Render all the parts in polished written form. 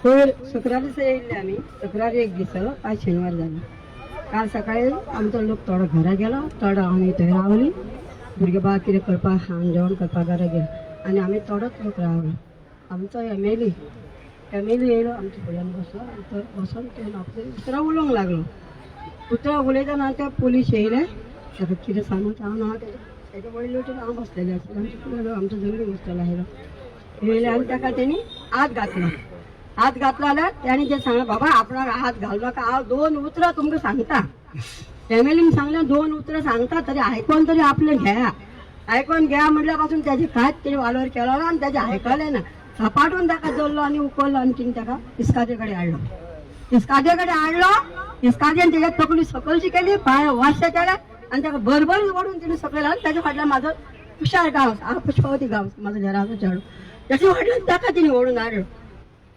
पयर शुक्रार दिसा येयल्ले आमी. शुक्रार एक दीस जालो, आयज शेनवार जालो. काल सकाळी आमचो लोक थोडो घरा गेलो, थोडो आमी थंय रावली. भुरगे बाळ कितें करपाक, खाण जेवण करपाक घरा गेलो आनी आमी थोडोच लोक रावलो. आमचो एम एल ए येयलो, आमच्या फुड्यान बसलो आनी तो बसोन तेणें आपले उतरां उलोवंक लागलो. उतरां उलयतना ते पोलीस येयले. ताका कितें सांगून हांव ना, तेजे वडील वटेन हांव बसलेलें आसलें. आमच्या फुडें आमचो जमनी बसलेलो आयलो. येयले आनी ताका तेणी हात घातलो. हात घातलो जाल्यार तेणी जें सांगलें, बाबा आपणाक हात घालू नाका, हांव दोन उतरां तुमकां सांगता. फॅमिलीन सांगलें, दोन उतरां सांगता तरी आयकोन तरी आपलें घेया. आयकोन घेया म्हटल्या पासून तेजें कांयच तेणी वालोर केलो ना आनी तेजें आयकलें ना. सपाटून ताका धरलो आनी उखल्लो आनी तिणें ताका इस्कादे कडेन हाडलो. इस्कादे कडेन हाडलो, इस्कादेन तेज्या तकली सकलशी केली, पांय वाशे केले आनी ताका बरोबर ओडून तिणें सकयल हाडलो. ताच्या फाटल्यान म्हाजो तुषार गांवस, हांव पुष्पावती गांवस, म्हाजो घराचो चेडो, त्याच्या फाटल्यान ताका तिणें ओडून हाडलो.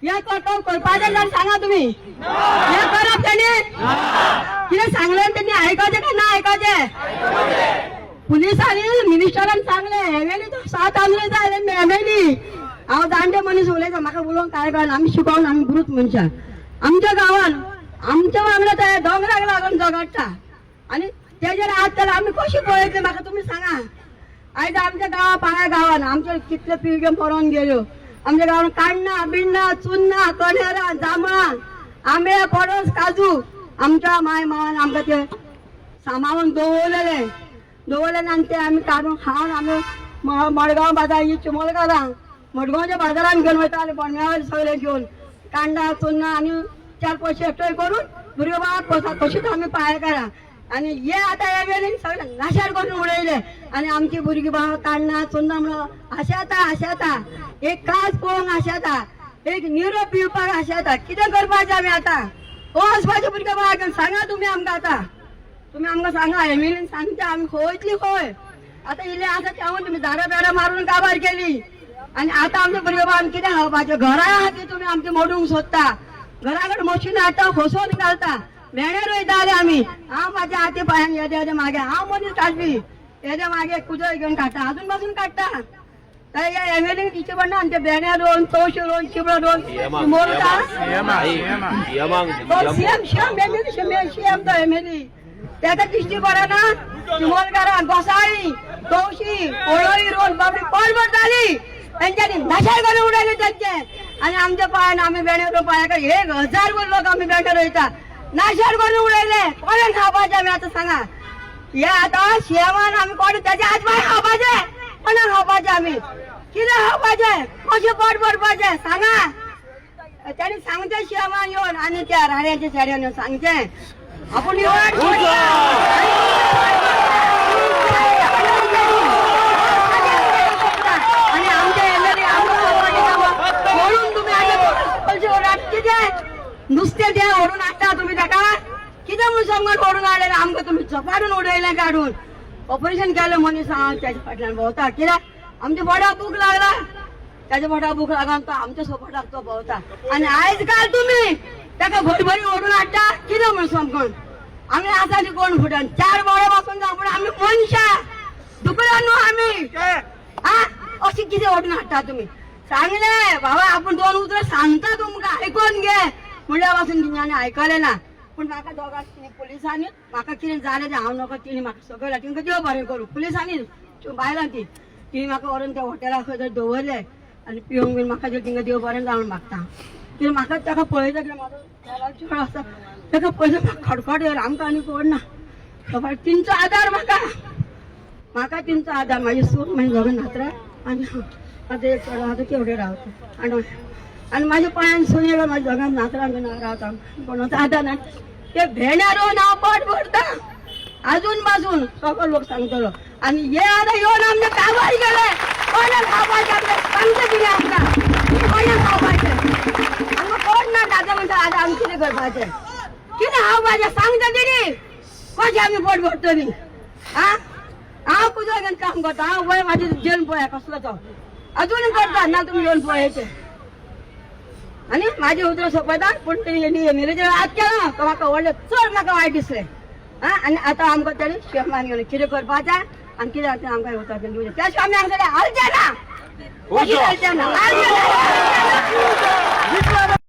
हे करपाचें जाल्यार सांगा तुमी, हे करप तेणी कितें सांगलें तेणी आयकचें काय ना आयकचें? पुलिसांनी मिनिस्टरान सांगलें, एमएलए तो सात आंदोलन जाय. एमएलए, हांव जाणटे मनीस उलयता, म्हाका उलोवंक कांय कळना. आमी शिकोवन आमी गुरूच मनशां. आमच्या गांवान आमच्या वांगडा ते दोंगराक लागून झगडटा आनी तेजेर हात जाल्यार आमी कशी पळयतले, म्हाका तुमी सांगा. आयज आमच्या गांवा पांया गांवान आमचे कितले पिळगे मरोन गेल्यो. आमच्या गांवान काण्णां, बिण्णां, चुन्नां, कणेरां, जांबळां, आंबे, पणस, काजू आमच्या माय मावान आमकां ते सांबाळून दवरलेले. दवरलेले आनी ते आमी काडून खावन आमी मडगांव बाजार, ही चिमोलकारां मडगांवच्या बाजारान घेवन वयताले. बोंडव्या सगळे घेवन कांडा चुन्नां आनी चार पयशे एकठांय करून भुरगे बाळाक पोसता. तशीच आमी पाळेकारां. आनी हे आतां हे वेळेन सगळे नाशार करून उडयले आनी आमची भुरगीं बाळां काण्णां चुन्नां म्हणून आशेता आशेता, एक काज पळोवंक आशेता, एक निरो पिवपाक आशेता. कितें करपाचें आमी आतां? वचपाचें भुरगे बाळाक सांगा तुमी आमकां. आतां तुमी आमकां सांगा, एमएलएन सांगता आमी खंयतली खंय. आतां इल्लें आसा तेवून तुमी झाडां बेडां मारून काबार केली आनी आतां आमच्या भुरगे बाळान कितें खावपाचें? घरां आहा ती तुमी आमची मोडूंक सोदता. घरा कडेन मशीन हाडटा, फसोवन घालता. भेणे रोयताले आमी. हांव म्हाज्या हाती पांयान येदे येदे मागे हांव मनीस काडपी, येदे मागे कुदळ घेवन काडटा, अजून पासून काडटा. तर ह्या एमएलए दिसचे पडना. आमचे भेणे रोवन, तवशे रोवन, चिबडां रोवन मोरता. सीएम, सीएम, एमएलए, सीएम तो एमएलए तेका दिश्टी पडना. चिमोलकारान गोसाळी, तवशी, कोळोळी रोवन बाबडी पोटभर जाली. तेंच्यांनी नशार करून उडयले तेंचे. आनी आमच्या पांयान आमी भेणे रोवन पांया 1000 लोक आमी भेणे रोयता, नाशार करून उडयले. कोणाक खावपाचें आमी आतां सांगा? हे आतां सीएमान आमी कोण तेजे आजमाय खावपाचें? कोणाक खावपाचें आमी? कितें खावपाचें? कशें पोट भरपाचें सांगा. त्यांनी सांगचें सीएमान येवन आनी त्या राण्याच्या चेड्यान येवन सांगचें, आपूण येवन आणि आमचे एमएलए म्हणून तुम्ही पैसे ओढून कितें नुस्तें तें ओडून हाडटा तुमी ताका कितें म्हणून समजून ओडून हाडलें? आमकां तुमी चपाटून उडयलें काडून. ऑपरेशन केलें मनीस हांव तेच्या फाटल्यान भोंवता कित्याक आमच्या पोटाक भूक लागला. त्याच्या पोटाक भूक लागून तो आमच्या सपोर्टाक तो भोंवता आनी आयज काल तुमी ताका भरभरी ओडून हाडटा कितें म्हणून समजून? आमी आसा ती कोण फुड्यान चार बोळे बसून जावं, पूण आमी मनशां, दुकरां न्हू आमी. हा, अशी कितें ओडून हाडटा तुमी? सांगले बाबा, आपूण दोन उतरां सांगता तुमकां, आयकोन घे म्हणल्या पासून तेंच्यांनी आयकलें ना. पूण म्हाका दोगां पुलिसांनी म्हाका कितें जालें तें हांव नकळो. तिणी म्हाका सगळें, तिंकां देव बरें करूं. पुलिसांनी, बायलां ती, तिणी म्हाका व्हरून त्या हॉटेलाक खंय तरी दवरलें आनी पिवंक बीन म्हाका तिंकां देव बरें जावन मागता. कित्याक म्हाका ताका पळयता, कित्याक म्हाजो चेडो आसा, ताका पळयता म्हाका खडखड येयलो. आमकां आनी कोण ना. तिंचो आदार म्हाका, म्हाका तिंचो आदार. म्हाजी सून, म्हाजी दोगां नातरां आनी म्हाजो एक चेडो आसा, तेवडे रावता. आनी आनी म्हाज्या पांयान सून येयलो. म्हाज्या दोगां नातरां बीन रावता. कोणाचो आदार ना. ते भेण्या रोवन हांव पोट भरता अजून पासून, सगळो लोक सांगतलो. आनी हे आतां येवन आमचे काबार गेले. कोणाक खावपाचें आमचें सांगचें कितें आमकां? कोणाक खावपाचें? आमकां कोण ना. दादा म्हणटा, आतां आमी कितें करपाचें? कितें खावपाचें सांगता तिणी? कशें आमी पोट भरतली? आ, हांव कुदळ घेवन काम करता. हांव वय म्हाजी जेवन पळया कसलो तो, अजून करता ना. तुमी येवन पळयचें आनी म्हाजी उतरां सोंपयता. पूण तेणी एमएलएचेर हात केला तो म्हाका व्हडलें चड म्हाका वायट दिसलें. हा, आनी आतां आमकां तेणी शेमान घेवन कितें करपाचें आनी कितें आतां आमकां उतर दिवचें. त्या शिवाय आमी हांगसरले हालचें ना, कशीं हालचें ना, हालचें ना.